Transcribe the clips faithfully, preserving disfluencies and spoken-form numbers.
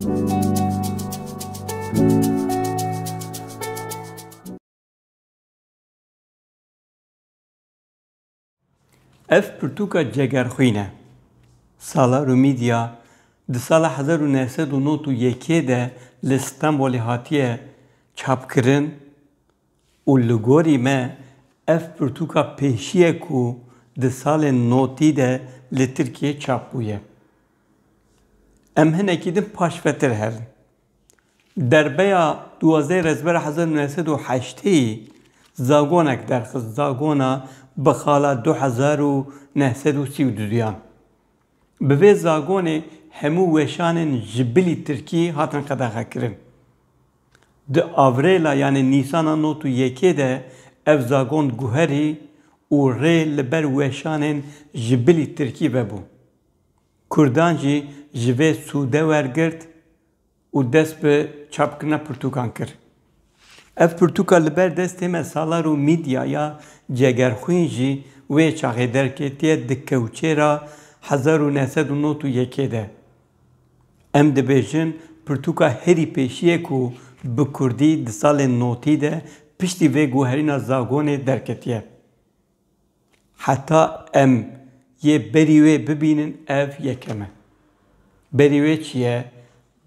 Ev pirtûka Cegerxwîn e. Sala Rumîdya di sala hezar û neh sed û nod û yekê de li Stenbolê hatiye çapkirin û li gorî me ev pirtûka pêşî ye ku di salên notî de li Tirkiyê çap bûye. Em hinekî din paşvetir herin. Derbeya duwazdehê Rezbera hezar û neh sed û heştê zagonek derxist, zagona Bixala du hezar û neh sed û sî û duyan. Bi vê zagonê hemû weşanên ji bilî tirkî hatin qedexekirin. Di Avrêla, yanê Nîsana nod û yekê de ev zagon guherî û rê li ber weşanên ji bilî tirkî vebû. Kurdan jî ji vê sûde wergirt û dest bi çapkirina pirtûkan kir. Ev pirtûka li ber destê me Salar û Mîdya ya Cegerxwîn jî wê çaxê derketiye di kewçêra hezar û neh sed û nod û yekê de. Em dibêjin pirtûka herî pêşî ye ku bi kurdî di salên notî de piştî vê guherîna zagonê derketiye. Heta em yê berî wê bibînin, ev yekem e. Berî wê çi ye?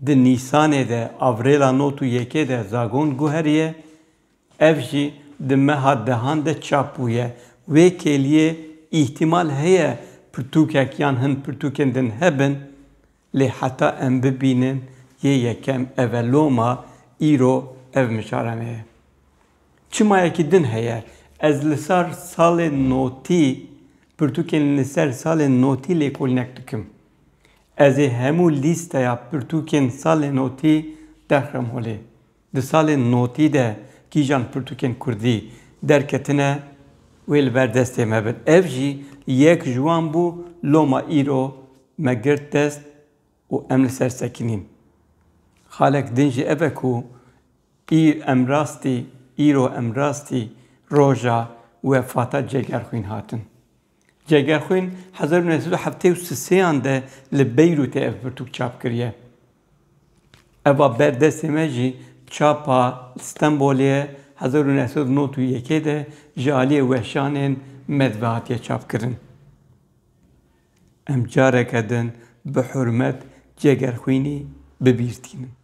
Di Nîsanê de, Avrêla nod û yekê de zagon guheriye. Ev jî di meha dehan de çap bûye. Wê kêliyê îhtimal heye pirtûkek yan hin pirtûkên din hebin. Lê heta em bibînin, yê yekem ev e, loma îro ev mijara me ye. Çima yekî din heye? Ez li ser salên notî, pirtûkên li ser salên notî lêkolînek dikim. Ez ê hemû lîsteya pirtûkên salên notî derxim holê. Di salên notî de kîjan pirtûkên kurdî derketine, wê li ber destê me bin. Ev jî yek ji wan bû, loma îro me girt dest û em li ser sekinîn. Xalek din jî ev e ku î-, em rastî, îro em rastî roja wefata Cegerxwîn hatin. Cegerxwîn hezar û neh sed û heftê û sê yan de li Beyrûtê ev pirtûk çap kiriye. Eva ber destê me jî çapa Stenbolê ye, hezar û neh sed û nod û yekê de ji aliyê weşanên Medve hatiye çapkirin. Em careke din bi hurmet Cegerxwînî bi bîr tînin.